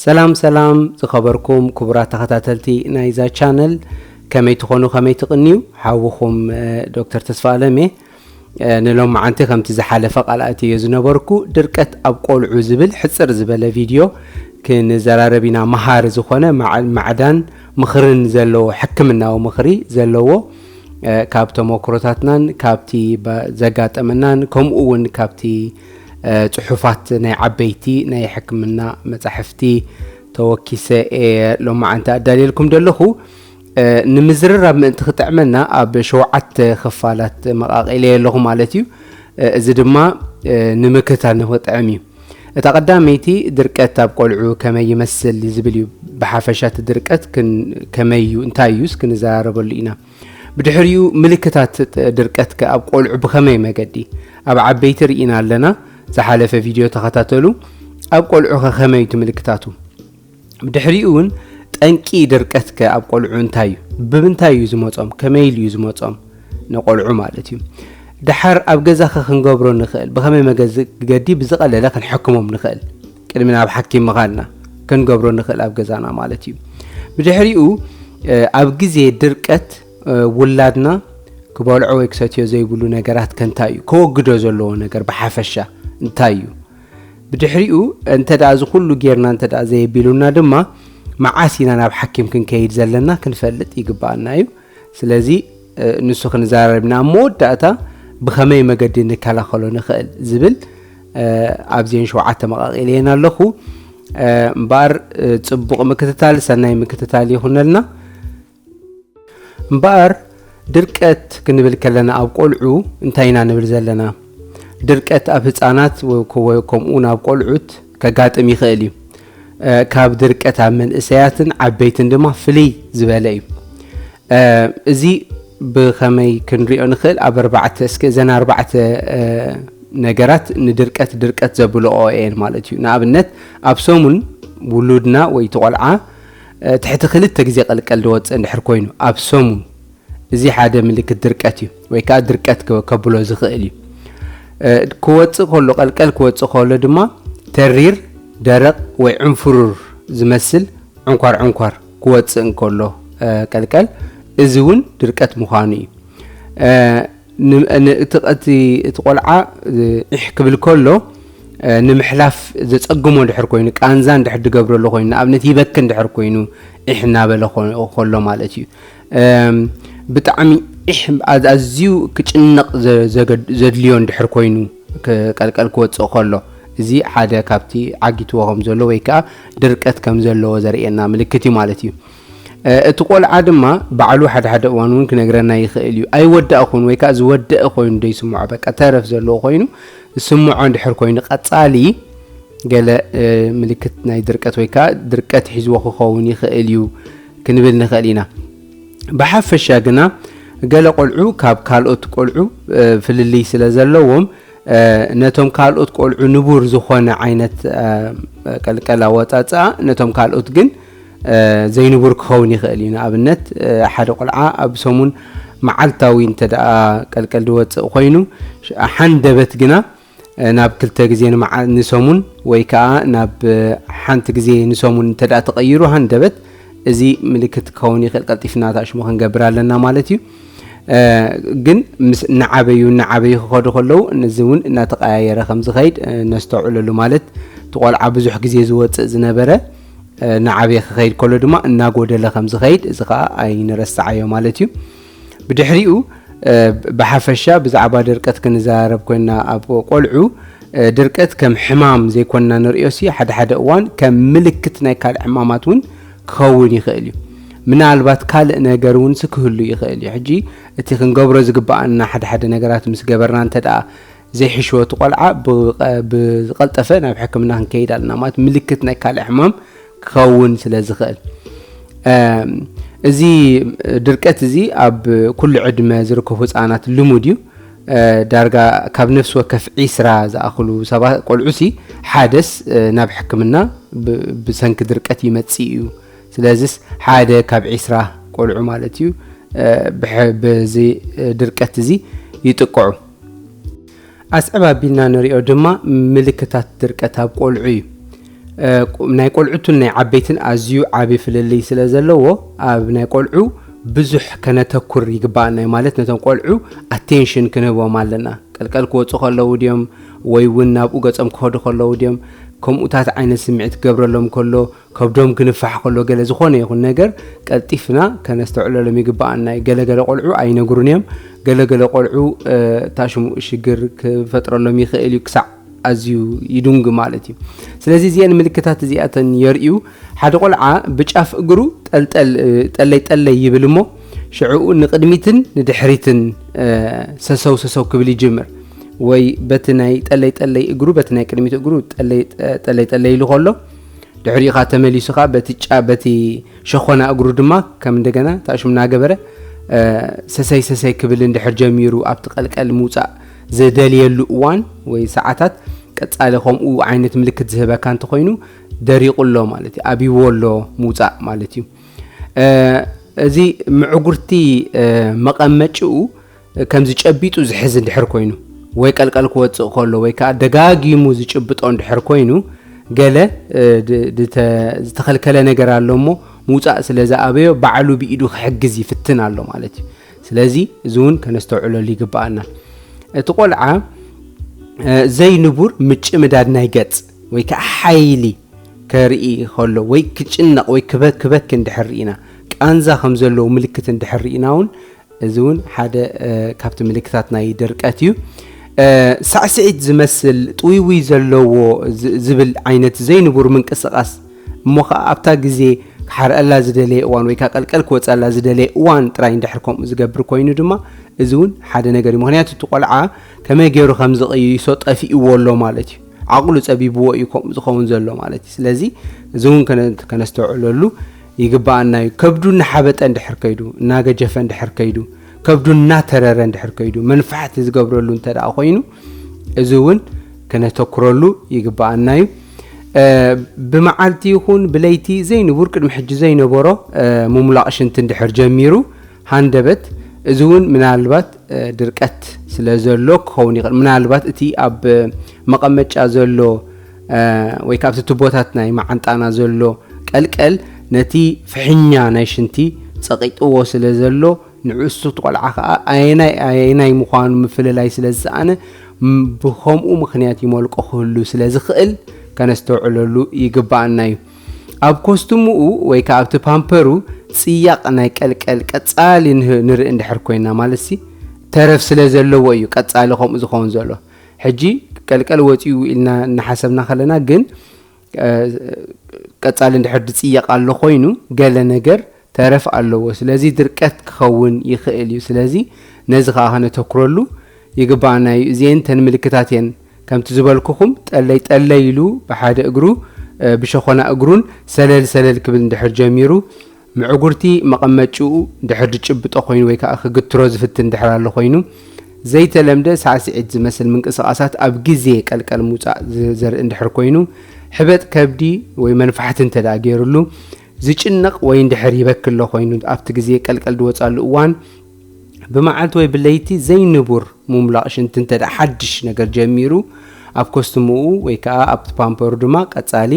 ሰላም ሰላም ዝኸበርኩም ክቡራት ተኸታተልቲ ናይዛ ቻነል፣ ከመይ ትኾኑ፣ ከመይ ትቕንዩ? ሓውኹም ዶክተር ተስፋ ኣለሜ። ንሎማዓንቲ ከምቲ ዝሓለፈ ቃል ኣትዮ ዝነበርኩ ድርቀት ኣብ ቆልዑ ዝብል ሕፅር ዝበለ ቪድዮ ክንዘራረብ ኢና። መሃሪ ዝኾነ ማዕዳን ምኽርን ዘለዎ፣ ሕክምናዊ ምኽሪ ዘለዎ ካብ ተሞክሮታትናን ካብቲ ዘጋጠመናን ከምኡ እውን ካብቲ ፅሑፋት ናይ ዓበይቲ ናይ ሕክምና መፃሕፍቲ ተወኪሰ እየ ሎማዓንቲ ኣዳልየልኩም ዘለኹ። ንምዝርራብ ምእንቲ ክጥዕመና ኣብ ሸውዓተ ክፋላት መቓቒለ ኣለኹ ማለት እዩ። እዚ ድማ ንምክታል ንክጥዕም እዩ። እታ ቀዳመይቲ ድርቀት ኣብ ቆልዑ ከመይ ይመስል ዝብል እዩ። ብሓፈሻ እቲ ድርቀት ከመይ እዩ፣ እንታይ እዩስ ክንዘራረበሉ ኢና። ብድሕሪኡ ምልክታት ድርቀት ከ ኣብ ቆልዑ ብኸመይ መገዲ? ኣብ ዓበይቲ ርኢና ኣለና። ዝሓለፈ ቪድዮ ተኸታተሉ። ኣብ ቆልዑ ከ ከመይ እቲ ምልክታቱ? ብድሕሪኡ እውን ጠንቂ ድርቀት ከ ኣብ ቆልዑ እንታይ እዩ? ብምንታይ እዩ ዝመጾም? ከመይ ኢሉ እዩ ዝመጾም? ንቆልዑ ማለት እዩ። ደሓር ኣብ ገዛ ከ ክንገብሮ ንኽእል? ብኸመይ መገዲ ብዝቐለለ ክንሕክሞም ንኽእል? ቅድሚ ናብ ሓኪም ምኻድና ክንገብሮ ንኽእል ኣብ ገዛና ማለት እዩ። ብድሕሪኡ ኣብ ግዜ ድርቀት ውላድና ክበልዖ ወይ ክሰትዮ ዘይብሉ ነገራት ከ እንታይ እዩ? ከወግዶ ዘለዎ ነገር ብሓፈሻ እንታይ እዩ? ብድሕሪኡ እንተ ደኣ እዚ ኩሉ ጌርና እንተ ደኣ ዘየቢሉና ድማ መዓስ ኢና ናብ ሓኪም ክንከይድ ዘለና ክንፈልጥ ይግባኣና እዩ። ስለዚ ንሱ ክንዛረብ ኢና። ኣብ መወዳእታ ብኸመይ መገዲ ንከላኸሎ ንኽእል ዝብል ኣብዚአን ሸውዓተ መቓቒለየን ኣለኹ። እምበኣር ጽቡቕ ምክትታል፣ ሰናይ ምክትታል ይኹነልና። እምበኣር ድርቀት ክንብል ከለና ኣብ ቆልዑ እንታይ ኢና ንብል ዘለና? ድርቀት ኣብ ህጻናት ወይ ከምኡ ናብ ቆልዑት ከጋጥም ይኽእል እዩ። ካብ ድርቀት ኣብ መንእሰያትን ዓበይትን ድማ ፍልይ ዝበለ እዩ። እዚ ብኸመይ ክንሪኦ ንኽእል? ኣብ ኣርባዕተ፣ እስከ እዘን ኣርባዕተ ነገራት ንድርቀት ድርቀት ዘብልኦ እየን ማለት እዩ። ንኣብነት ኣብ ሰሙን ውሉድና ወይ እቲ ቆልዓ ትሕቲ ክልተ ግዜ ቀልቀል ዝወፅእ እንድሕር ኮይኑ ኣብ ሰሙን፣ እዚ ሓደ ምልክት ድርቀት እዩ ወይ ከዓ ድርቀት ከብሎ ዝኽእል እዩ። ክወፅእ ከሎ፣ ቀልቀል ክወፅእ ከሎ ድማ ተሪር፣ ደረቕ ወይ ዕንፍሩር ዝመስል ዕንኳር ዕንኳር ክወፅእ እንከሎ ቀልቀል፣ እዚ እውን ድርቀት ምዃኑ እዩ። እቲ ቆልዓ ዒሕ ክብል ከሎ ንምሕላፍ ዘፀግሞ እንድሕር ኮይኑ፣ ቃንዛ እንድሕር ዝገብረሉ ኮይኑ፣ ንኣብነት ይበኪ እንድሕር ኮይኑ፣ ዒሕ እናበለ ከሎ ማለት እዩ። ብጣዕሚ ዒሕ ኣዝዩ ክጭነቕ ዘድልዮ እንድሕር ኮይኑ፣ ቀልቀል ክወፅእ ከሎ፣ እዚ ሓደ ካብቲ ዓጊትዎ ከም ዘሎ ወይ ከዓ ድርቀት ከም ዘለዎ ዘርእየና ምልክት እዩ ማለት እዩ። እቲ ቆልዓ ድማ ባዕሉ ሓደ ሓደ እዋን እውን ክነግረና ይኽእል እዩ። ኣይወዳእኹን ወይ ከዓ ዝወደአ ኮይኑ ዘይስምዖ፣ በቃ ተረፍ ዘለዎ ኮይኑ ዝስምዖ እንድሕር ኮይኑ፣ ቀፃሊ ገለ ምልክት ናይ ድርቀት ወይ ከዓ ድርቀት ሒዝዎ ክኸውን ይኽእል እዩ ክንብል ንኽእል ኢና። ብሓፈሻ ግና ገለ ቆልዑ ካብ ካልኦት ቆልዑ ፍልልይ ስለ ዘለዎም፣ ነቶም ካልኦት ቆልዑ ንቡር ዝኾነ ዓይነት ቀልቀል ኣወፃፅኣ፣ ነቶም ካልኦት ግን ዘይንቡር ክኸውን ይኽእል እዩ። ንኣብነት ሓደ ቆልዓ ኣብ ሰሙን መዓልታዊ እንተ ደኣ ቀልቀል ዝወፅእ ኮይኑ፣ ሓንደበት ግና ናብ ክልተ ግዜ ንሰሙን ወይ ከዓ ናብ ሓንቲ ግዜ ንሰሙን እንተ ደኣ ተቐይሩ፣ ሃንደበት እዚ ምልክት ክኸውን ይኽእል። ቀልጢፍና ታሽሙ ክንገብር ኣለና ማለት እዩ። ግን ምስ እናዓበዩ እናዓበዩ ክኸዱ ከለዉ፣ ነዚ እውን እናተቐያየረ ከም ዝኸይድ ነስተውዕለሉ። ማለት እቲ ቆልዓ ብዙሕ ግዜ ዝወፅእ ዝነበረ እናዓበየ ክኸይድ ከሎ ድማ እናጎደለ ከም ዝኸይድ፣ እዚ ከዓ ኣይንረስዓዮ ማለት እዩ። ብድሕሪኡ ብሓፈሻ ብዛዕባ ድርቀት ክንዘራረብ ኮይና፣ ኣብ ቆልዑ ድርቀት ከም ሕማም ዘይኮንና ንርእዮ ሲ፣ ሓደ ሓደ እዋን ከም ምልክት ናይ ካልእ ሕማማት እውን ክኸውን ይኽእል እዩ። ምናልባት ካልእ ነገር እውን ሲ ክህሉ ይኽእል እዩ። ሕጂ እቲ ክንገብሮ ዝግብኣና ሓደ ሓደ ነገራት ምስ ገበርና እንተ ደኣ ዘይሕሸወ እቲ ቆልዓ ብቐ-፣ ብዝቐልጠፈ ናብ ሕክምና ክንከይድ ኣለና። ማለት ምልክት ናይ ካልእ ሕማም ክኸውን ስለ ዝኽእል። እዚ ድርቀት እዚ ኣብ ኩሉ ዕድመ ዝርከቡ ህፃናት ልሙድ እዩ። ዳርጋ ካብ ነፍሲ ወከፍ ዒስራ ዝኣኽሉ ሰባት፣ ቆልዑ ሲ ሓደስ ናብ ሕክምና ብ-፣ ብሰንኪ ድርቀት ይመጽእ እዩ። ስለዚስ ሓደ ካብ ዒስራ ቆልዑ ማለት እዩ ብሕ-፣ በዚ ድርቀት እዚ ይጥቅዑ። ኣስዕብ ኣቢልና ንሪኦ ድማ ምልክታት ድርቀት ኣብ ቆልዑ እዩ። እ፣ ቁ-፣ ናይ ቆልዑትን ናይ ዓበይትን ኣዝዩ ዓቢ ፍልልይ ስለ ዘለዎ፣ ኣብ ናይ ቆልዑ ብዙሕ ከነተኩር ይግባኣና እዩ። ማለት ነቶም ቆልዑ ኣቴንሽን ክንህቦም ኣለና። ቀልቀል ክወጹ ከለዉ ድዮም ወይ እውን ናብኡ ገጾም ክኸዱ ከለዉ ድዮም፣ ከምኡታት ዓይነት ስምዒት ክገብረሎም ከሎ፣ ከብዶም ክንፋሕ ከሎ፣ ገለ ዝኾነ ይኹን ነገር ቀልጢፍና ከነስተውዕለሎም ይግባኣና እዩ። ገለ ገለ ቆልዑ ኣይነግሩን እዮም። ገለ ገለ ቆልዑ፣ እ፣ ታሽሙ ሽግር ክፈጥረሎም ይኽእል እዩ፣ ክሳዕ ኣዝዩ ይድንጉ ማለት እዩ። ስለዚ እዚአን ምልክታት እዚኣተን የርእዩ። ሓደ ቆልዓ ብጫፍ እግሩ ጠልጠል፣ እ፣ ጠለይ ጠለይ ይብል እሞ፣ ሽዕኡ ንቕድሚትን ንድሕሪትን፣ እ፣ ሰሰው ሰሰው ክብል ይጅምር። ወይ በቲ ናይ ጠለይ ጠለይ እግሩ፣ በቲ ናይ ቅድሚት እግሩ ጠለይ፣ ጠለይ ጠለይ ኢሉ ከሎ፣ ድሕሪኡ ኸኣ ተመሊሱ ኸኣ በቲ ጫ-፣ በቲ ሸኾና እግሩ ድማ ከም እንደገና ታሽሙ እናገበረ፣ እ፣ ሰሰይ ሰሰይ ክብል እንድሕር ጀሚሩ፣ ኣብቲ ቀልቀል ምውጻእ ዝደልየሉ እዋን ወይ ሰዓታት፣ ቀጻሊ ከምኡ ዓይነት ምልክት ዝህበካ እንተኾይኑ፣ ደሪቑ ኣሎ ማለት እዩ፣ ኣብይዎ ኣሎ ምውጻእ ማለት እዩ። እ፣ እዚ ምዕጉርቲ፣ እ፣ መቐመጭኡ ከምዚ ጨቢጡ ዝሕዝ እንድሕር ኮይኑ፣ ወይ ቀልቀል ክወጽእ ከሎ፣ ወይ ከኣ ደጋጊሙ ዝጭብጦ እንድሕር ኮይኑ፣ ገለ፣ እ፣ ድ-፣ ድተ-፣ ዝተኸልከለ ነገር ኣሎ እሞ፣ ምውጻእ ስለ ዝኣበዮ፣ ባዕሉ ብኢዱ ክሕግዝ ይፍትን ኣሎ ማለት እዩ። ስለዚ፣ እዚ እውን ከነስተውዕለሉ ይግብኣና። እቲ ቆልዓ፣ እ፣ ዘይንቡር ምጭምዳድ ናይ ገጽ፣ ወይ ከኣ ሓይሊ ከርኢ ከሎ፣ ወይ ክጭነቕ፣ ወይ ክበ-፣ ክበኪ እንድሕር ርኢና፣ ቃንዛ ከም ዘለዎ ምልክት እንድሕር ርኢና እውን፣ እዚ እውን ሓደ፣ እ፣ ካብቲ ምልክታት ናይ ድርቀት እዩ። እ፣ ሳዕስዒት ዝመስል ጥውይውይ ዘለዎ ዝ-፣ ዝብል ዓይነት ዘይንቡር ምንቅስቓስ፣ እሞ ኸዓ ኣብታ ግዜ ክሓርአላ ዝደለየ እዋን ወይ ከዓ ቀልቀል ክወፅኣላ ዝደለየ እዋን ጥራይ እንድሕር ከምኡ ዝገብር ኮይኑ ድማ፣ እዚ እውን ሓደ ነገር እዩ። ምኽንያቱ እቲ ቆልዓ ከመይ ገይሩ ከም ዝቕይሶ ጠፊእዎ ኣሎ ማለት እዩ። ዓቕሉ ጸቢብዎ እዩ ከምኡ ዝኸውን ዘሎ ማለት እዩ። ስለዚ እዚ እውን ከነ-፣ ከነስተውዕለሉ ይግብኣና እዩ። ከብዱ እናሓበጠ እንድሕር ከይዱ፣ እናገጀፈ እንድሕር ከይዱ፣ ከብዱ እናተረረ እንድሕር ከይዱ፣ መንፋሕቲ ዝገብረሉ እንተ ደኣ ኮይኑ፣ እዚ እውን ከነተኩረሉ ይግብኣና እዩ። እ፣ ብመዓልቲ ይኹን ብለይቲ ዘይንቡር፣ ቅድሚ ሕጂ ዘይነበሮ፣ እ፣ ምሙላቕ ሽንቲ እንድሕር ጀሚሩ፣ ሃንደበት፣ እዚ እውን ምናልባት፣ እ፣ ድርቀት ስለ ዘሎ ክኸውን ይኽእል። ምናልባት እቲ ኣብ መቐመጫ ዘሎ፣ እ፣ ወይ ከኣ ኣብቲ ቱቦታት ናይ መዓንጣና ዘሎ ቀልቀል ነቲ ፍሕኛ ናይ ሽንቲ ጸቒጥዎ ስለ ዘሎ፣ ንዕሱ እቲ ቆልዓ ከኣ ኣየናይ ኣየናይ ምዃኑ ምፍልላይ ስለ ዝሰኣነ፣ ም-፣ ብኸምኡ ምኽንያት ይመልቆ ክህሉ ስለ ዝኽእል ከነስተውዕለሉ ይግብኣና እዩ። ኣብ ኮስትምኡ ወይ ከኣ ኣብቲ ፓምፐሩ ጽያቕ ናይ ቀልቀል ቀጻሊ ንህ-፣ ንርኢ እንድሕር ኮይና፣ ማለትሲ ተረፍ ስለ ዘለዎ እዩ ቀጻሊ ከምኡ ዝኸውን ዘሎ። ሕጂ ቀልቀል ወጺኡ ኢልና እናሓሰብና ከለና ግን፣ እ፣ ቀጻሊ እንድሕር ዝጽየቕ ኣሎ ኮይኑ፣ ገለ ነገር ተረፍ ኣለዎ። ስለዚ ድርቀት ክኸውን ይኽእል እዩ። ስለዚ ነዚ ከኣ ከነተኩረሉ ይግባኣና እዩ። እዚኤን ተን ምልክታት እየን። ከምቲ ዝበልኩኹም፣ ጠለይ ጠለይ ኢሉ ብሓደ እግሩ፣ እ፣ ብሸኾና እግሩን ሰለል ሰለል ክብል እንድሕር ጀሚሩ፣ ምዕጉርቲ መቐመጭኡ እንድሕር ዝጭብጦ ኮይኑ ወይ ከኣ ክግትሮ ዝፍትን እንድሕር ኣሎ ኮይኑ፣ ዘይተለምደ ሳዕስዒት ዝመስል ምንቅስቓሳት ኣብ ግዜ ቀልቀል ምውጻእ ዝ-፣ ዘርኢ እንድሕር ኮይኑ፣ ሕበጥ ከብዲ ወይ መንፋሕቲ እንተ ደኣ ገይሩሉ፣ ዝጭነቕ ወይ እንድሕር ይበኪ ኣሎ ኮይኑ፣ ኣብቲ ግዜ ቀልቀል ዝወጻሉ እዋን፣ ብመዓልቲ ወይ ብለይቲ ዘይንቡር ምምላቕ ሽንቲ እንተ ደኣ ሓድሽ ነገር ጀሚሩ፣ ኣብ ኮስትምኡ ወይ ከኣ ኣብቲ ፓምፐሩ ድማ ቀጻሊ፣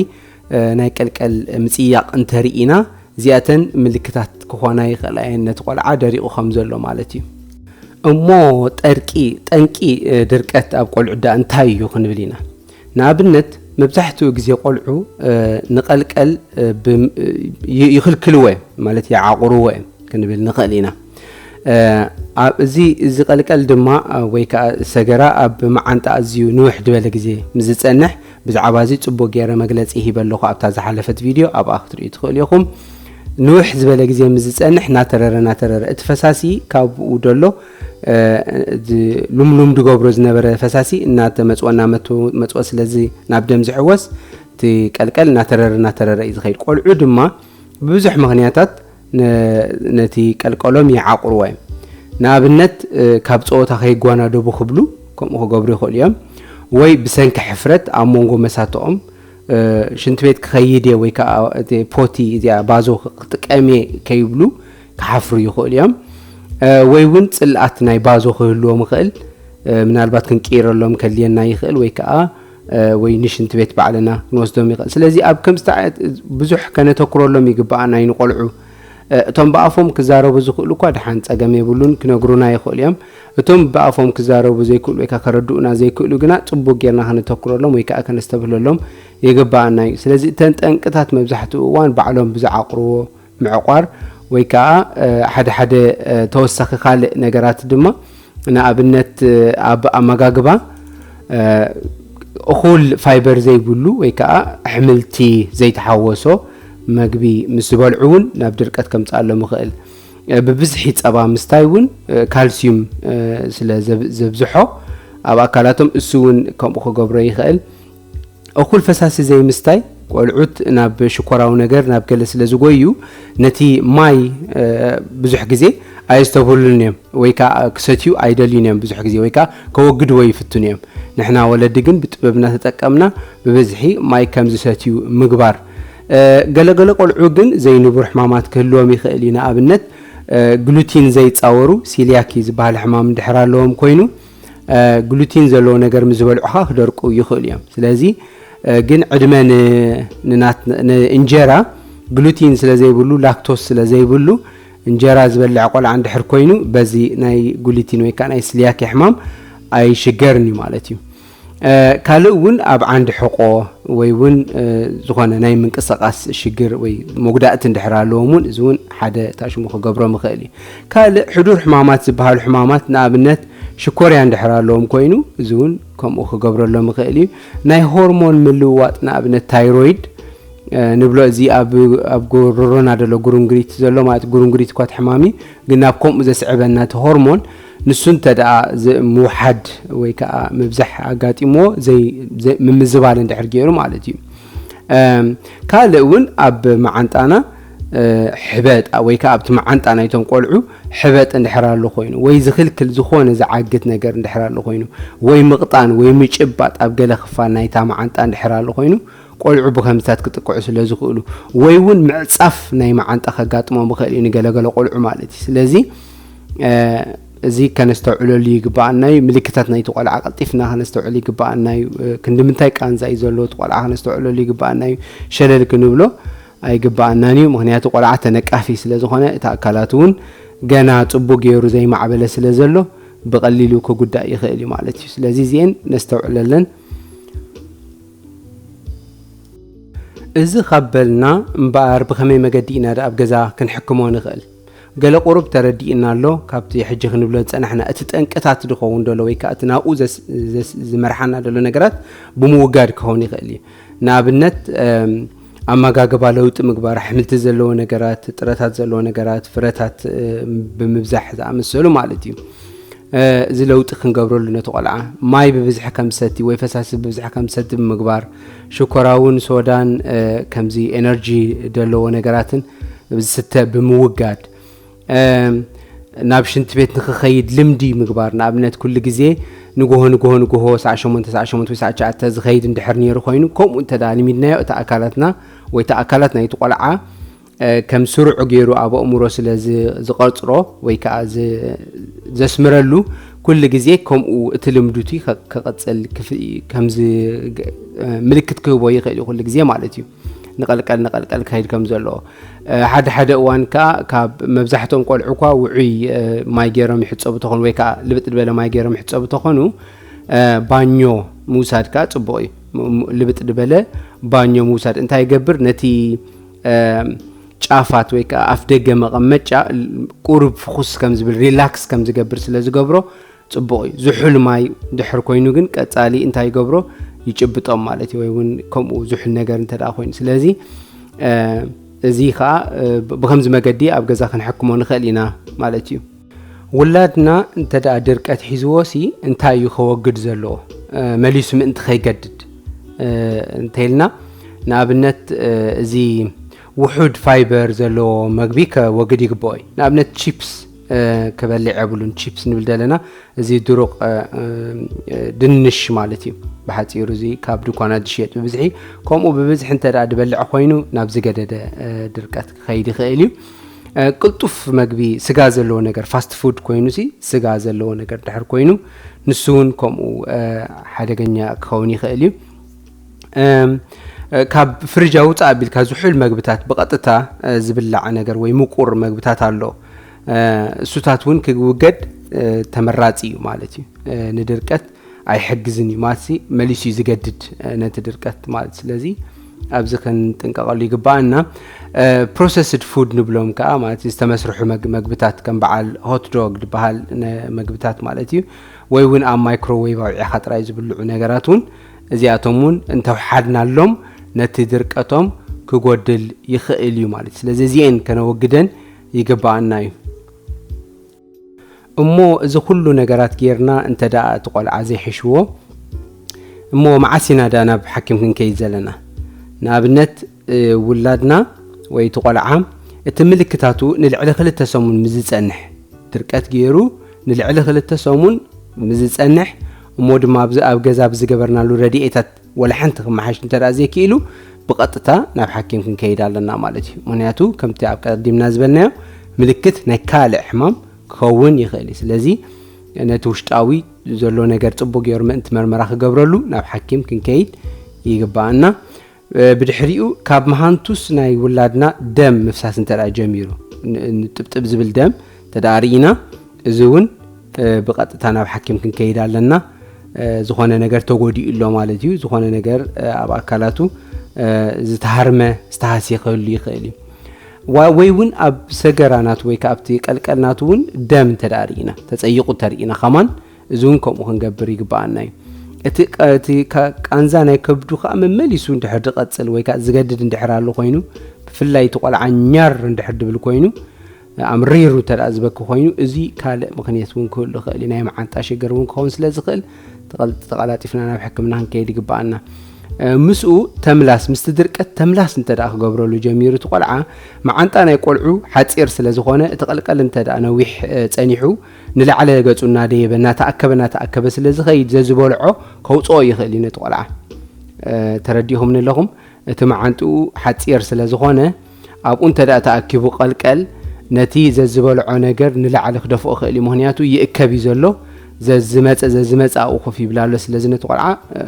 እ፣ ናይ ቀልቀል ምጽያቕ እንተርኢና፣ እዚኣተን ምልክታት ክኾና ይኽእላ እየን፣ ነቲ ቆልዓ ደሪቑ ከም ዘሎ ማለት እዩ። እሞ ጠርቂ፣ ጠንቂ፣ እ፣ ድርቀት ኣብ ቆልዑ ደኣ እንታይ እዩ ክንብል ኢና። ንኣብነት፣ መብዛሕትኡ ግዜ ቆልዑ፣ እ፣ ንቐልቀል፣ እ፣ ብም-፣ እ፣ ይ-፣ ይኽልክልዎ እዮም፣ ማለት ይዓቑርዎ እዮም ክንብል ንኽእል ኢና። እ፣ ኣብ እዚ፣ እዚ ቀልቀል ድማ፣ እ፣ ወይ ከኣ ሰገራ ኣብ መዓንጣ ኣዝዩ ንውሕ ዝበለ ግዜ ምስ ዝጸንሕ፣ ብዛዕባ እዚ ጽቡቕ ገይረ መግለጺ ሂበ ኣለኹ ኣብታ ዝሓለፈት ቪድዮ፣ ኣብኣ ክትርእዩ ትኽእሉ ኢኹም። ንውሕ ዝበለ ግዜ ምስ ዝጸንሕ፣ እናተረረ፣ እናተረረ፣ እቲ ፈሳሲ ካብኡ ደሎ፣ እ፣ ዝ-፣ ሉምሉም ዝገብሮ ዝነበረ ፈሳሲ እናተመጽወ፣ እናመቱ-፣ መጽወ፣ ስለዚ ናብ ደም ዝሕወስ፣ እቲ ቀልቀል እናተረረ፣ እናተረረ እዩ ዝኸይድ። ቆልዑ ድማ ብብዙሕ ምኽንያታት ነ-፣ ነቲ ቀልቀሎም ይዓቑርዎ እዮም። ንኣብነት፣ እ፣ ካብ ጸወታ ከይጓናደቡ ክብሉ ከምኡ ክገብሩ ይኽእሉ እዮም። ወይ ብሰንኪ ሕፍረት ኣብ መንጎ መሳትኦም፣ እ፣ ሽንቲ ቤት ክኸይድ እየ ወይ ከኣ እቲ ፖቲ እዚኣ ባዞ ክጥቀም እየ ከይብሉ ክሓፍሩ ይኽእሉ እዮም። እ፣ ወይ እውን ጽልኣት ናይ ባዞ ክህልዎም ይኽእል። እ፣ ምናልባት ክንቅይረሎም ከድልየና ይኽእል ወይ ከኣ ወይ ንሽንቲ ቤት ባዕልና ክንወስዶም ይኽእል። ስለዚ ኣብ ከምዚ ብዙሕ ከነተኩረሎም ይግባኣና እዩ። ንቆልዑ እቶም ብኣፎም ክዛረቡ ዝኽእሉ እኳ ደሓን ጸገም የብሉን፣ ክነግሩና ይኽእሉ እዮም። እቶም ብኣፎም ክዛረቡ ዘይክእሉ ወይ ከረድኡና ዘይክእሉ ግና ጽቡቅ ጌርና ከነተኩረሎም ወይ ከዓ ከነስተብህለሎም ይግባኣና እዩ። ስለዚ እተን ጠንቅታት መብዛሕትኡ እዋን ባዕሎም ብዝዓቕርዎ ምዕቋር ወይ ከዓ ሓደ ሓደ ተወሳኺ ካልእ ነገራት ድማ ንኣብነት ኣብ ኣመጋግባ እኹል ፋይበር ዘይብሉ ወይ ከዓ ኣሕምልቲ ዘይተሓወሶ መግቢ ምስ ዝበልዑ እውን ናብ ድርቀት ከምፅኣሎም ይኽእል። ብብዝሒ ፀባ ምስታይ እውን ካልሲዩም ስለ ዘብዝሖ ኣብ ኣካላቶም እሱ እውን ከምኡ ክገብሮ ይኽእል። እኹል ፈሳሲ ዘይምስታይ ቆልዑት ናብ ሽኮራዊ ነገር ናብ ገለ ስለ ዝጎዩ ነቲ ማይ ብዙሕ ግዜ ኣየስተብህሉን እዮም ወይ ከዓ ክሰትዩ ኣይደልዩን እዮም። ብዙሕ ግዜ ወይ ከዓ ከወግድዎ ይፍትኑ እዮም። ንሕና ወለዲ ግን ብጥበብና ተጠቀምና ብብዝሒ ማይ ከም ዝሰትዩ ምግባር። ገለገለ ቆልዑ ግን ዘይንቡር ሕማማት ክህልዎም ይኽእል እዩ። ንኣብነት ግሉቲን ዘይፃወሩ ሲልያኪ ዝበሃል ሕማም እንድሕር ኣለዎም ኮይኑ ግሉቲን ዘለዎ ነገር ምስ ዝበልዑኻ ክደርቁ ይኽእሉ እዮም። ስለዚ ግን ዕድመ ንእንጀራ ግሉቲን ስለ ዘይብሉ ላክቶስ ስለ ዘይብሉ እንጀራ ዝበልዕ ቆልዓ እንድሕር ኮይኑ በዚ ናይ ግሉቲን ወይ ከዓ ናይ ስልያኪ ሕማም ኣይሽገርን እዩ ማለት እዩ። ካልእ እውን ኣብ ዓንዲ ሕቆ ወይ እውን ዝኾነ ናይ ምንቅስቃስ ሽግር ወይ መጉዳእቲ እንድሕር ኣለዎም እውን እዚ እውን ሓደ ታሽሙ ክገብሮም ይኽእል እዩ። ካልእ ሕዱር ሕማማት ዝበሃሉ ሕማማት ንኣብነት ሽኮርያ እንድሕር ኣለዎም ኮይኑ እዚ እውን ከምኡ ክገብረሎም ይኽእል እዩ። ናይ ሆርሞን ምልውዋጥ ንኣብነት ታይሮይድ ንብሎ እዚ ኣብ ጎሮሮና ዘሎ ጉርንግሪት ዘሎ ማለት ጉርንግሪት እኳ ትሕማሚ ግን ናብ ከምኡ ዘስዕበና እቲ ሆርሞን ንሱ እንተ ደኣ ምውሓድ ወይ ከዓ ምብዛሕ ኣጋጢምዎ ምምዝባል እንድሕር ገይሩ ማለት እዩ። ካልእ እውን ኣብ መዓንጣና ሕበጥ ወይ ከዓ ኣብቲ መዓንጣ ናይቶም ቆልዑ ሕበጥ እንድሕር ኣሎ ኮይኑ ወይ ዝኽልክል ዝኾነ ዝዓግት ነገር እንድሕር ኣሎ ኮይኑ ወይ ምቕጣን ወይ ምጭባጥ ኣብ ገለ ክፋል ናይታ መዓንጣ እንድሕር ኣሎ ኮይኑ ቆልዑ ብከምዝታት ክጥቅዑ ስለ ዝኽእሉ ወይ እውን ምዕፃፍ ናይ መዓንጣ ከጋጥሞም ይኽእል እዩ ንገለገለ ቆልዑ ማለት እዩ። ስለዚ እዚ ከነስተውዕለሉ ይግባኣና እዩ። ምልክታት ናይቲ ቆልዓ ቀልጢፍና ከነስተውዕል ይግባኣና እዩ። ክንዲ ምንታይ ቃንዛ እዩ ዘለዎ እቲ ቆልዓ ከነስተውዕለሉ ይግባኣና እዩ። ሸለል ክንብሎ ኣይግባኣናን እዩ። ምክንያቱ ቆልዓ ተነቃፊ ስለ ዝኾነ እቲ ኣካላት እውን ገና ፅቡቅ ገይሩ ዘይማዕበለ ስለ ዘሎ ብቐሊሉ ክጉዳእ ይኽእል እዩ ማለት እዩ። ስለዚ እዚኤን ነስተውዕለለን። እዚ ካብ በልና እምበኣር ብኸመይ መገዲ ኢና ደኣ ኣብ ገዛ ክንሕክሞ ንኽእል? ገለ ቁሩብ ተረዲእና ኣሎ ካብቲ ሕጂ ክንብሎ ዝጸናሕና እቲ ጠንቅታት ዝኸውን ደሎ ወይ ከዓ እቲ ናብኡ ዝመርሓና ደሎ ነገራት ብምውጋድ ክኸውን ይኽእል እዩ። ንኣብነት ኣመጋግባ ለውጢ ምግባር፣ ኣሕምልቲ ዘለዎ ነገራት፣ ጥረታት ዘለዎ ነገራት፣ ፍረታት ብምብዛሕ ዝኣመሰሉ ማለት እዩ። እዚ ለውጢ ክንገብረሉ ነቲ ቆልዓ ማይ ብብዝሒ ከም ዝሰቲ ወይ ፈሳሲ ብብዝሒ ከም ዝሰቲ ብምግባር ሽኮራውን ሶዳን ከምዚ ኤነርጂ ዘለዎ ነገራትን ዝስተ ብምውጋድ ናብ ሽንቲ ቤት ንክኸይድ ልምዲ ምግባር። ንኣብነት ኩሉ ግዜ ንግሆ ንግሆ ንግሆ ሰዓ ሸሞንተ ሰዓ ሸሞንተ ወይ ሰዓ ትሽዓተ ዝኸይድ እንድሕር ነይሩ ኮይኑ ከምኡ እንተ ልሚድናዮ እቲ ኣካላትና ወይ እቲ ኣካላት ናይቲ ቆልዓ ከም ስሩዕ ገይሩ ኣብ ኣእምሮ ስለ ዝቐርፅሮ ወይ ከዓ ዘስምረሉ ኩሉ ግዜ ከምኡ እቲ ልምዱቲ ከቐፅል ከምዚ ምልክት ክህቦ ይኽእል እዩ ኩሉ ግዜ ማለት እዩ። ንቐልቀል ንቐልቀል ክኸይድ ከም ዘለዎ ሓደ ሓደ እዋን ከዓ ካብ መብዛሕትኦም ቆልዑ እኳ ውዑይ ማይ ገይሮም ይሕፀቡ ተኾኑ ወይ ከዓ ልብጥ ዝበለ ማይ ገይሮም ይሕፀቡ ተኾኑ ባኞ ምውሳድ ከዓ ፅቡቕ እዩ። ልብጥ ዝበለ ባኞ ምውሳድ እንታይ ይገብር? ነቲ ጫፋት ወይ ከዓ ኣፍ ደገ መቐመጫ ቁሩብ ፍኹስ ከም ዝብል ሪላክስ ከም ዝገብር ስለ ዝገብሮ ፅቡቕ እዩ። ዝሑል ማይ ድሕር ኮይኑ ግን ቀፃሊ እንታይ ይገብሮ? ይጭብጦም ማለት እዩ። ወይ እውን ከምኡ ዝሑል ነገር እንተ ኮይኑ ስለዚ እዚ ከዓ ብከምዚ መገዲ ኣብ ገዛ ክንሕክሞ ንኽእል ኢና ማለት እዩ። ውላድና እንተ ደኣ ድርቀት ሒዝዎ ሲ እንታይ እዩ ከወግድ ዘለዎ? መሊሱ ምእንቲ ከይገድድ እንተኢልና ንኣብነት እዚ ውሑድ ፋይበር ዘለዎ መግቢ ከወግድ ይግብኦ እዩ። ንኣብነት ቺፕስ ክበልዕ የብሉን። ቺፕስ ንብል ዘለና እዚ ድሩቕ ድንሽ ማለት እዩ። ብሓፂሩ እዚ ካብ ድኳናት ዝሽየጥ ብብዝሒ ከምኡ ብብዝሒ እንተ ደኣ ድበልዕ ኮይኑ ናብ ዝገደደ ድርቀት ክኸይድ ይኽእል እዩ። ቅልጡፍ መግቢ ስጋ ዘለዎ ነገር ፋስት ፉድ ኮይኑ ሲ ስጋ ዘለዎ ነገር ድሕር ኮይኑ ንሱ እውን ከምኡ ሓደገኛ ክኸውን ይኽእል እዩ። እም፣ እ፣ ካብ ፍርጅ ኣውፅእ ኣቢልካ ዝሑል መግብታት፣ ብቐጥታ እ፣ ዝብላዕ ነገር ወይ ምቁር መግብታት ኣሎ። እ፣ እሱታት እውን ክውገድ እ፣ ተመራፂ እዩ ማለት እዩ። እ፣ ንድርቀት ኣይሕግዝን እዩ ማለት ሲ፣ መሊሱ እዩ ዝገድድ እ፣ ነቲ ድርቀት ማለት። ስለዚ ኣብዚ ክንጥንቀቐሉ ይግባኣና። ፕሮሰስድ ፉድ ንብሎም ከዓ ማለት ዝተመስርሑ መግ- መግብታት ከም በዓል ሆት ዶግ ዝበሃል ነ- መግብታት ማለት እዩ። ወይ እውን ኣብ ማይክሮዌቭ ኣውዒኻ ጥራይ ዝብልዑ ነገራት እውን፣ እዚኣቶም እውን እንተውሓድናሎም ነቲ ድርቀቶም ክጎድል ይኽእል እዩ ማለት እዩ። ስለዚ እዚኤን ከነወግደን ይግባኣና እዩ። እሞ እዚ ኩሉ ነገራት ጌርና እንተ ደኣ እቲ ቆልዓ ዘይሕሽዎ፣ እሞ መዓስ ኢና ደኣ ናብ ሓኪም ክንከይድ ዘለና? ንኣብነት እ፣ ውላድና ወይ እቲ ቆልዓ እቲ ምልክታቱ ንልዕሊ ክልተ ሰሙን ምስ ዝጸንሕ፣ ድርቀት ገይሩ ንልዕሊ ክልተ ሰሙን ምስ ዝጸንሕ፣ እሞ ድማ ኣብዚ ኣብ ገዛ ብዝገበርናሉ ረድኤታት ወላ ሓንቲ ክመሓሽ እንተ ደኣ ዘይክኢሉ፣ ብቐጥታ ናብ ሓኪም ክንከይድ ኣለና ማለት እዩ። ምኽንያቱ ከምቲ ኣብ ቀዲምና ዝበልናዮ፣ ምልክት ናይ ካልእ ሕማም ክኸውን ይኽእል እዩ። ስለዚ ነቲ ውሽጣዊ ዘሎ ነገር ጽቡቕ ገይሩ ምእንቲ መርመራ ክገብረሉ ናብ ሓኪም ክንከይድ ይግባኣና። እ፣ ብድሕሪኡ ካብ መሃንቱስ ናይ ውላድና ደም ምፍሳስ እንተ ደኣ ጀሚሩ፣ ን- ን- ጥብጥብ ዝብል ደም እንተ ደኣ ርኢና፣ እዚ እውን እ፣ ብቐጥታ ናብ ሓኪም ክንከይድ ኣለና። እ፣ ዝኾነ ነገር ተጎዲኡ ኣሎ ማለት እዩ። ዝኾነ ነገር እ፣ ኣብ ኣካላቱ እ፣ ዝተሃርመ ዝተሃስየ ክህሉ ይኽእል እዩ። ዋ- ወይ እውን ኣብ ሰገራ ናቱ ወይ ከዓ ኣብቲ ቀልቀል ናቱ እውን ደም እንተ ደኣ ርኢና፣ ተጸይቑ እንተርኢና ከማን፣ እዚ እውን ከምኡ ክንገብር ይግባኣና እዩ። እቲ ቀ- እቲ ካ- ቃንዛ ናይ ከብዱ ከዓ መመሊሱ እንድሕር ዝቐጽል ወይ ከዓ ዝገድድ እንድሕር ኣሎ ኮይኑ፣ ብፍላይ እቲ ቆልዓ ኛር እንድሕር ድብል ኮይኑ፣ ኣምሪሩ እንተ ደኣ ዝበኪ ኮይኑ፣ እዚ ካልእ ምኽንያት እውን ክህሉ ይኽእል እዩ። ናይ መዓንጣ ሽግር እውን ክኸውን ስለ ዝኽእል፣ ተቐል- ተቐላጢፍና ናብ ሕክምና ክንከይድ ይግባኣና። እ፣ ምስኡ ተምላስ፣ ምስቲ ድርቀት ተምላስ እንተ ደኣ ክገብረሉ ጀሚሩ እቲ ቆልዓ፣ መዓንጣ ናይ ቆልዑ ሓጺር ስለ ዝኾነ፣ እቲ ቀልቀል እንተ ደኣ ነዊሕ እ፣ ጸኒሑ፣ ንላዕሊ ገጹ እናደየበ እናተኣከበ እናተኣከበ ስለ ዝኸይድ፣ ዘዝበልዖ ከውጽኦ ይኽእል እዩ ነቲ ቆልዓ። እ፣ ተረዲእኹምኒ ኣለኹም? እቲ መዓንጥኡ ሓጺር ስለ ዝኾነ፣ ኣብኡ እንተ ደኣ ተኣኪቡ ቀልቀል፣ ነቲ ዘዝበልዖ ነገር ንላዕሊ ክደፍኦ ይኽእል እዩ። ምኽንያቱ ይእከብ እዩ ዘሎ፣ ዘዝመጸ ዘዝመጸ ኣብኡ ኮፍ ይብል ኣሎ። ስለዚ ነቲ ቆልዓ እ፣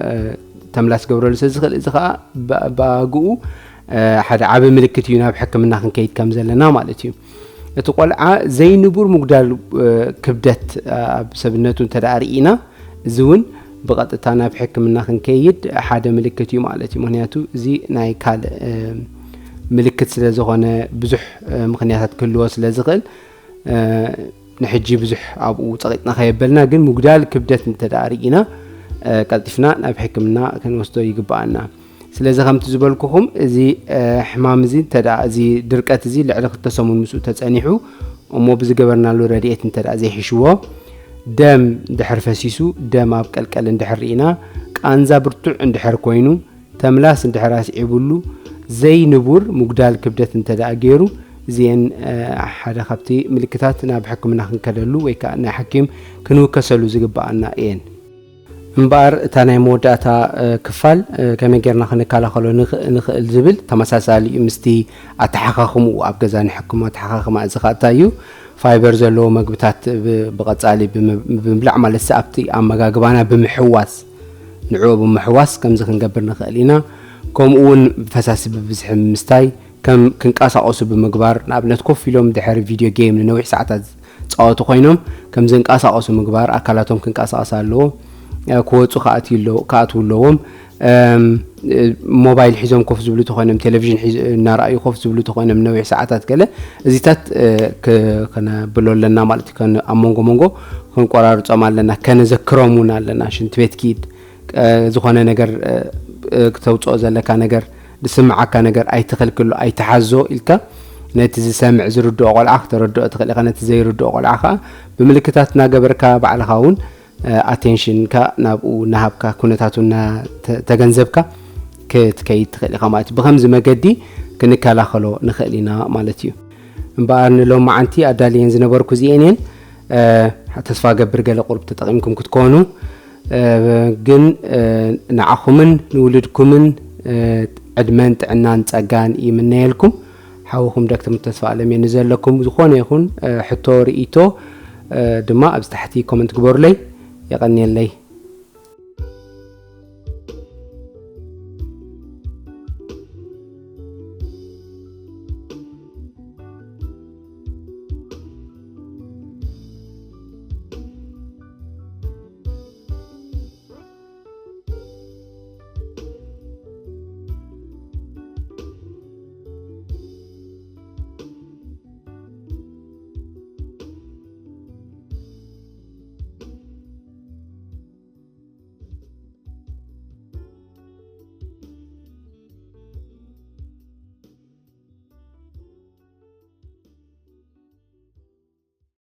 ተምላስ ክገብረሉ ስለ ዝኽእል፣ እዚ ኸኣ ብ- ብኣግኡ እ፣ ሓደ ዓቢ ምልክት እዩ ናብ ሕክምና ክንከይድ ከም ዘለና ማለት እዩ። እቲ ቆልዓ ዘይንቡር ምጉዳል እ፣ ክብደት እ፣ ኣብ ሰብነቱ እንተ ደኣ ርኢና፣ እዚ እውን ብቐጥታ ናብ ሕክምና ክንከይድ ሓደ ምልክት እዩ ማለት እዩ። ምኽንያቱ እዚ ናይ ካልእ እ፣ ምልክት ስለ ዝኾነ፣ ብዙሕ እ፣ ምኽንያታት ክህልዎ ስለ ዝኽእል፣ እ፣ ንሕጂ ብዙሕ ኣብኡ ጸቒጥና ከየበልና፣ ግን ምጉዳል ክብደት እንተ ደኣ ርኢና እ፣ ቀልጢፍና ናብ ሕክምና ክንወስዶ ይግባኣና። ስለዚ ከምቲ ዝበልኩኹም፣ እዚ እ፣ ሕማም እዚ እንተ ደኣ፣ እዚ ድርቀት እዚ ልዕሊ ክልተ ሰሙን ምስኡ ተጸኒሑ፣ እሞ ብዝገበርናሉ ረድኤት እንተ ደኣ ዘይሕሽዎ፣ ደም እንድሕር ፈሲሱ፣ ደም ኣብ ቀልቀል እንድሕር ርኢና፣ ቃንዛ ብርቱዕ እንድሕር ኮይኑ፣ ተምላስ እንድሕር ኣስዒቡሉ፣ ዘይንቡር ምጉዳል ክብደት እንተ ደኣ ገይሩ፣ እዚኤን እ፣ ሓደ ካብቲ ምልክታት ናብ ሕክምና ክንከደሉ ወይ ከዓ ናይ ሓኪም ክንውከሰሉ ዝግባኣና እየን። እምበኣር እታ ናይ መወዳእታ እ፣ ክፋል እ፣ ከመይ ጌርና ክንከላኸሎ ንኽ- ንኽእል ዝብል ተመሳሳሊ እዩ ምስቲ ኣተሓኻኽምኡ ኣብ ገዛ ንሕክሞ ኣተሓኻኽማ። እዚ ኸኣ እንታይ እዩ? ፋይበር ዘለዎ መግብታት ብ- ብቐጻሊ ብም- ብምብላዕ ማለት ኣብቲ ኣመጋግባና ብምሕዋስ፣ ንዕኡ ብምሕዋስ ከምዚ ክንገብር ንኽእል ኢና። ከምኡ እውን ፈሳሲ ብብዝሒ ምስታይ፣ ከም ክንቀሳቐሱ ብምግባር፣ ንኣብነት ኮፍ ኢሎም ድሕሪ ቪድዮ ጌም ንነዊሕ ሰዓታት ዝጻወቱ ኮይኖም ከም ዝንቀሳቐሱ ምግባር፣ ኣካላቶም ክንቀሳቐስ ኣለዎ። እ፣ ክወጹ ክኣትዩ ኣለዎ- ክኣትዉ ኣለዎም። እም፣ እ፣ ሞባይል ሒዞም ኮፍ ዝብሉ ተኾይኖም፣ ቴሌቪዥን ሒዝ- እናረኣዩ ኮፍ ዝብሉ ተኾይኖም ነዊሕ ሰዓታት ገለ፣ እዚታት እ፣ ክ- ከነብሎ ኣለና ማለት እዩ። ከን- ኣብ መንጎ መንጎ ክንቆራርጾም ኣለና፣ ከነዘክሮም እውን ኣለና። ሽንቲ ቤት ኪድ፣ እ፣ ዝኾነ ነገር እ፣ እ፣ ክተውጽኦ ዘለካ ነገር፣ ዝስምዓካ ነገር ኣይትኸልክሎ፣ ኣይትሓዞ ኢልካ ነቲ ዝሰምዕ ዝርድኦ ቆልዓ ክተረድኦ ትኽእል ኢኻ። ነቲ ዘይርድኦ ቆልዓ ከዓ ብምልክታት እናገበርካ ባዕልኻ እውን እ፣ ኣቴንሽንካ ናብኡ እናሃብካ፣ ኩነታቱ እናተ- ተገንዘብካ ክትከይድ ትኽእል ኢኻ ማለት እዩ። ብኸምዚ መገዲ ክንከላኸሎ ንኽእል ኢና ማለት እዩ። እምበኣር ንሎም መዓንቲ ኣዳልየን ዝነበርኩ እዚኤን እየን። እ፣ ተስፋ ገብር ገለ ቁሩብ ተጠቒምኩም ክትኮኑ። እ፣ ግን እ፣ ንዓኹምን ንውልድኩምን እ፣ ዕድመን ጥዕናን ጸጋን ይምነየልኩም። ሓውኹም ዶክተር ተስፋ ኣለም እየ። ንዘለኩም ዝኾነ ይኹን እ፣ ሕቶ፣ ርእይቶ እ፣ ድማ ኣብዚ ታሕቲ ኮመንት ግበሩለይ። የቐንየለይ።